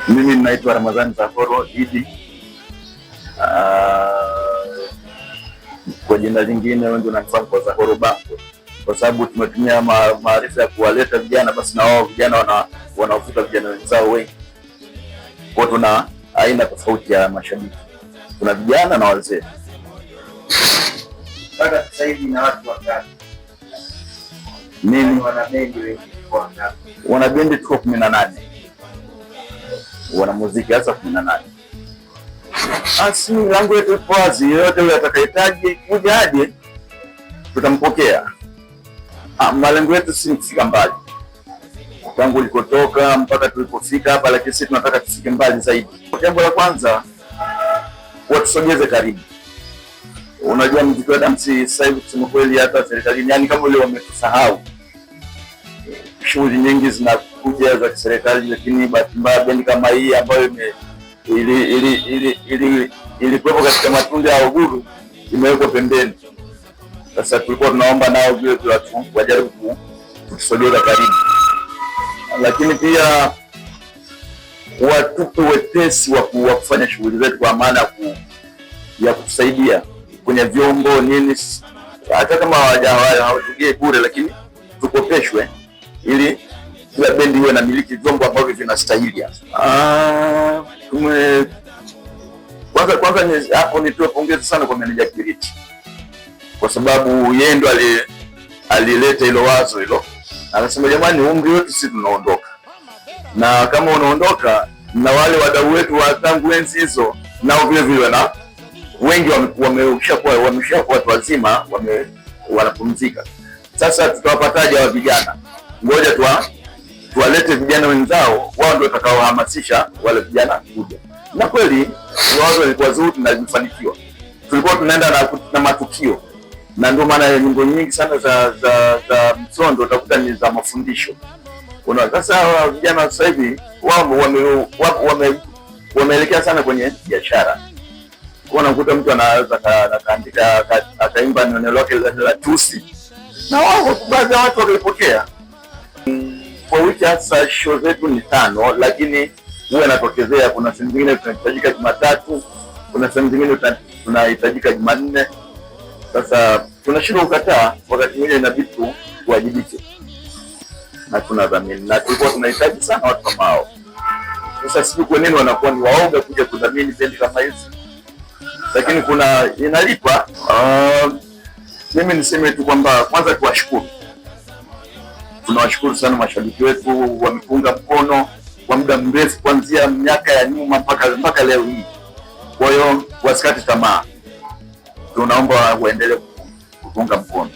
Mimi ninaitwa Ramadhani Zahoro Idi. Kwa jina lingine wengi wananifahamu kwa Zahoro Bango, kwa sababu tumetumia maarifa ya kuwaleta vijana, basi na wao vijana wanaovuta vijana wenzao wengi. Kwa tuna aina tofauti ya mashabiki, kuna vijana na wazee. Mpaka sasa hivi na watu wangapi? Mimi wana bendi wengi wangapi? Wana bendi tuko 18, wanamuziki hasa 18. Asi langu yetu ipo wazi, yeyote yule atakayehitaji kuja aje, tutampokea. Malengo yetu si kufika mbali tangu ulikotoka mpaka tulipofika hapa, lakini sisi tunataka tufike mbali zaidi. Jambo la kwanza, watusogeze karibu. Unajua muziki wa dansi sasa hivi kusema kweli, hata serikalini, yani kama ule wametusahau. Shughuli nyingi zinakuja za kiserikali, lakini bahati mbaya bendi kama hii ambayo ilikuwepo katika matunda ya uhuru imewekwa pembeni. Sasa tulikuwa tunaomba nao vile vile watu wajaribu kutusogeza karibu, lakini pia watupe wepesi wa kufanya shughuli zetu, kwa maana ya kutusaidia kwenye vyombo nini, hata kama hawatugee bure, lakini tukopeshwe ili kila bendi iwe na miliki vyombo ambavyo vinastahili. Kwanza hapo nitoe pongezi sana kwa meneja Kiriti, kwa sababu yeye ndo alileta hilo wazo hilo, anasema jamani, umri wetu sisi tunaondoka, na kama unaondoka na wale wadau wetu wa tangu enzi hizo nao vile vile na wengi wameshakuwa watu wazima, wanapumzika. Sasa tutawapataje hawa vijana? Ngoja tuwalete vijana wenzao, wao ndio watakaohamasisha wale vijana kuja. Na kweli wazo lilikuwa zuri na limefanikiwa. Tulikuwa tunaenda na matukio, na ndio maana nyimbo nyingi sana za msondo utakuta ni za mafundisho. Unaona, sasa vijana sasa hivi wao wameelekea sana kwenye biashara. Kwa unakuta mtu anaweza akaandika akaimba neno lake la tusi, na wao baadhi ya watu wakalipokea. Kwa wiki hasa show zetu ni 5, lakini huwa inatokezea kuna sehemu zingine tunahitajika Jumatatu, kuna sehemu zingine tunahitajika Jumanne. Sasa tunashindwa kukataa, wakati mwingine inabidi tuwajibike na tunadhamini, na tulikuwa tunahitaji sana watu kama hao. Sasa sijui kwa nini wanakuwa ni waoga kuja kudhamini bendi kama hizi, lakini kuna inalipa. Mimi niseme tu kwamba kwanza tuwashukuru, tunawashukuru sana mashabiki wetu, wamepunga mkono kwa muda mrefu kuanzia miaka ya nyuma mpaka leo hii. Kwa hiyo wasikate tamaa, tunaomba waendelee kupunga mkono.